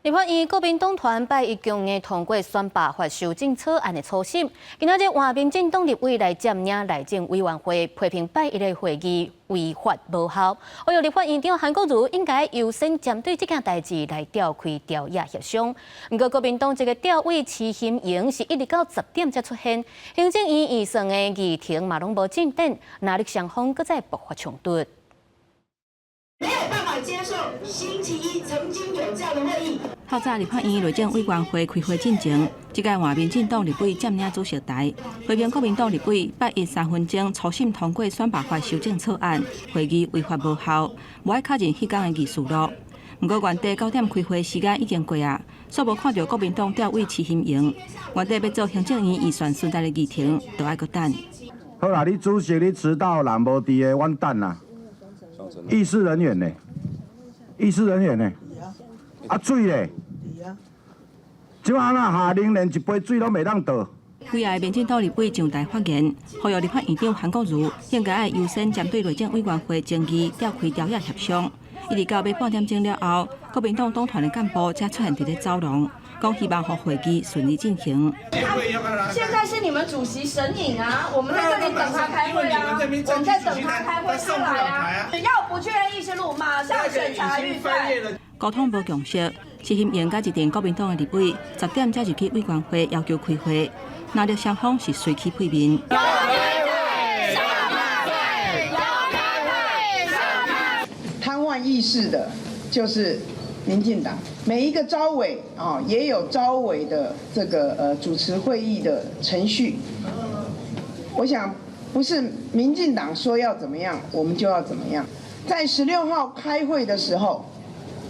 立法院國民黨團拜一強硬通過選罷法修正草案的初審，今仔日換民進黨立委來佔領內政委員會，批評拜一的會議違法無效。呼籲立法院長韓國瑜應該優先針對這件代誌來召開朝野協商。毋過國民黨這個召委徐欣瑩是一直到10點才出現，行政院預算的議程嘛攏無進展，藍綠雙方閣再爆發衝突。沒有辦法接受星期一曾經有這樣的會議。透早立法院內政委員會開會進前，這屆換民進黨立委佔領主席台，批評國民黨立委拜一3分鐘初審通過選罷法修正草案，會議違法無效，無愛確認彼工的議事錄。毋過原底9點開會時間已經過啊，煞無看著國民黨召委徐欣瑩，原底欲做行政院預算詢答的議程，都愛閣等。好啦，你主席你遲到，人無佇的，阮等啦。議事人員呢？議事人員呢？啊水咧？這擺若下令連一杯水攏袂當倒。幾个民進黨立委上台發言，呼籲立法院長韓國瑜應該愛優先針對內政委員會爭議召開朝野協商。一直到欲半點鐘了後，國民黨黨團的幹部才出現佇咧走廊，講希望予會議順利進行。現在是你們主席神隱啊，我們在這裡等他開會啊，我們在等他開會出來啊。只要不確認議事錄，馬上審查預算。溝通無共識，徐欣瑩佮一陣國民黨的立委10點才入去委員會要求開會，藍綠雙方是隨起配面。要開會，上馬會，要開會，上馬。癱瘓議事的，就是民進黨。每一個召委啊，也有召委的這個主持會議的程序。我想，不是民進黨說要怎麼樣，我們就要怎麼樣。在16號開會的時候，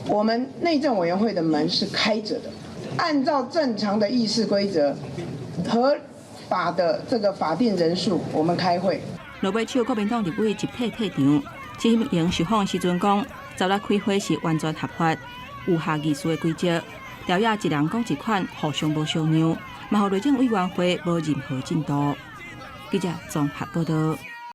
我們內政委員會的門是開着的，按照正常的議事規則、合法的這個法定人數，我們開會。落尾手國民黨立委集體退場，徐欣瑩受訪時陣講，十六開會是完全合法，有下議事的規則，朝野一人講一款，互相無相讓，嘛予內政委員會無任何進度。記者綜合報道。